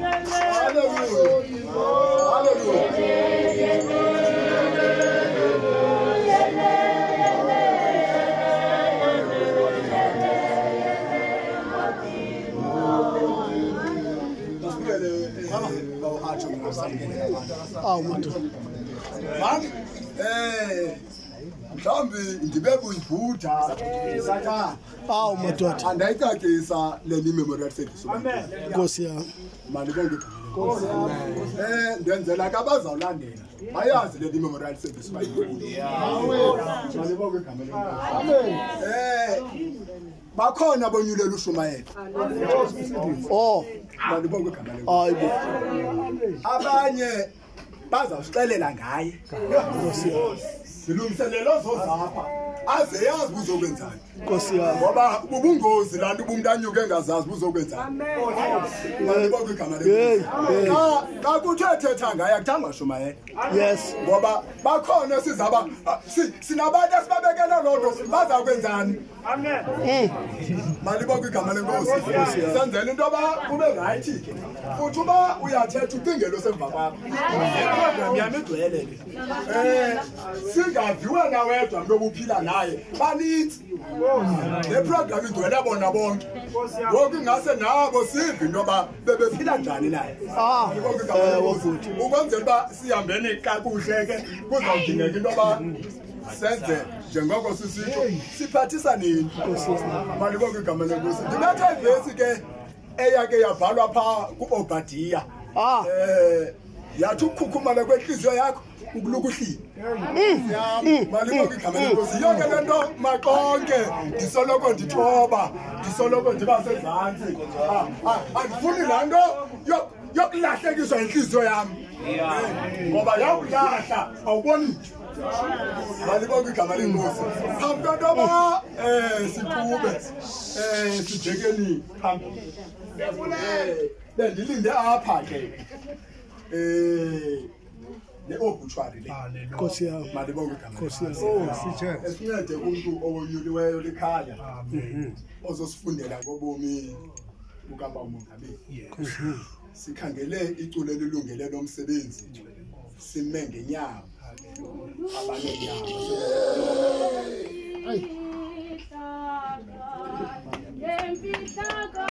Hallelujah. Hallelujah. Mhlawumbi ndibe buyibhuda sathana. Awu madoda. Andayicacisa le memorial service. Amen. Nkosi yami. Malibonge igama lenkosi. Ndenzela ke abazawulandela. Bayazi le memorial service bayibona. Malibonge igama lenkosi. Amen. Bakhona abonyulela ushumayela. Oh, malibonge igama lenkosi. Hayibo. Abanye bazawusixelela ngaye. Silungiselelo zozapha. Aze yazi uzokwenzani. Nkosi yami. Ngoba ubungozi lanto umuntu anyuke engazazi uzokwenzani. Amen. Malibonge igama lenkosi. Xa kuthe thetha ngaye akuthanga shumayela. Yes. Ngoba bakhona sizaba sinabantu esibabekela loo nto bazakwenzani. Amen. Malibonge igama lenkosi. Senzela into yoba kube right ke. Futhi uba uyathetha ucingelo semva kwakho. Iprogram yami igcwele ke. Singavi wena wedwa mntu obuphila naye. Banintsi. Le program igcwele bona bonke. Ngoku ingase nabo sive into yoba bebephila njani naye. Ukwenzela uba sihambeni kakuhle ke kuzawudingeka into yoba senze njengoko sisitsho siphathisaneni. Malibonge igama lenkosi. Ndibetha ivesi ke eyake yabhalwa phaa kuObadiya. Yathi ukukhukhumala kwentliziyo yakho ukulukuhlile. Malibonge igama lenkosi. Yonke le nto maqonke ndisoloko ndithoba, ndisoloko ndiba sezantsi. Andifuni laa nto yokulahlekiswa yintliziyo yam. Ngoba yakulahla awuboni. Malibonge igama lenkosi. Phambi kwento yoba siqhube sijekeni phambili. Bendilinde apha ke. Le obituary le. Nkosi yami. Malibonge igama. Nkosi yami. Esincede kumntu owonyuliweyo likhaya. Ozosifundela ngobomi bukaba umongameli. Sikhangele iculo elilungele lomsebenzi. Sime ngenyawo. Abanenyawo. Ayi. Yemfihla